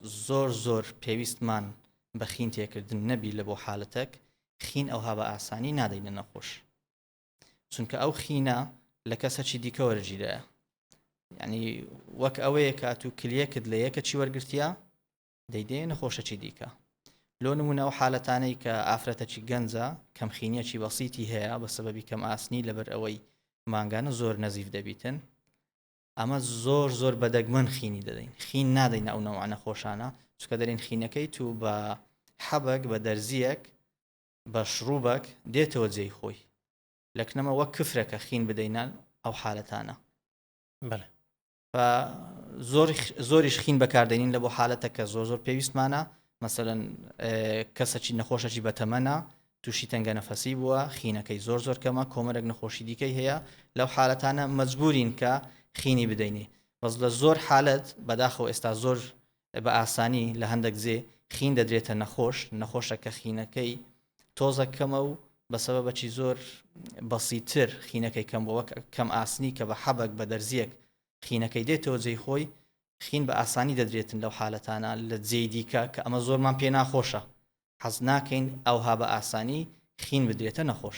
زۆر زۆر پێویستمان بە خین تێکردن نەبی لە بۆ حالەتەک، خین ئەوها بە ئاسانی نادەینە نەخۆش، چونکە ئەو خینە لە کەسەکی دیکە وەرگیرایە. یعنی وەک ئەوەیە کە ئەتوو کلیەکت لە یەکە چی وەرگرتیە دەیدەیە نەخۆشەکی دیکە. لۆ نمونە ئەو حالەتانەی کە ئافرەتەکی گەنجە کەمخینیەکی بەسیتی هەیە بە سەبەبی کەم ئاسنی لەبەر ئەوەی مانگانە زۆر نەزیف دەبیتن، ئەمە زۆر زۆر بە دەگمەن خینی دەدەین، خین نادەینە ئەو نەوع نەخۆشانە، چونکە دەرین خینەکەی تو بە حەبەک بە دەرزیەک بە شڕوبەک دێتەوە جێی خۆی، لەکنەمە وەک کفرەکە خین بدەینە ئەو حالەتانە. بەڵێ. زۆر زۆریش خین بەکاردێنین لە بۆ حالەتە کە زۆر زۆر پێویستمانە، مەسەلەن کەسەکی نەخۆشەکی بەتەمەنە تووشی تەنگە نەفەسی بووە، خینەکەی زۆر زۆر کەمە، کۆمەرێک نەخۆشی دیکەی هەیە، لەو حالەتانە مەجبورین کە خینی بدەینێ. بەس لە زۆر حالەت بەداخەوە ئێستا زۆر بە ئاسانی لە هەندێک جێ خین دەدرێتە نەخۆش، نەخۆشە کە خینەکەی تۆزە کەمە و بە سەبەبەکی زۆر بەسیتر خینەکەی کەم بووە، وەک کەم ئاسنی کە بە حەبەک بە دەرزیەک خینەکەی دێتەوە جێی خۆی، خین بە ئاسانی دەدرێتن لەو حالەتانە لە جێی دیکە کە ئەمە زۆرمان پێ ناخۆشە، حەز ناکەین ئەوها بە ئاسانی خین بدرێتە نەخۆش.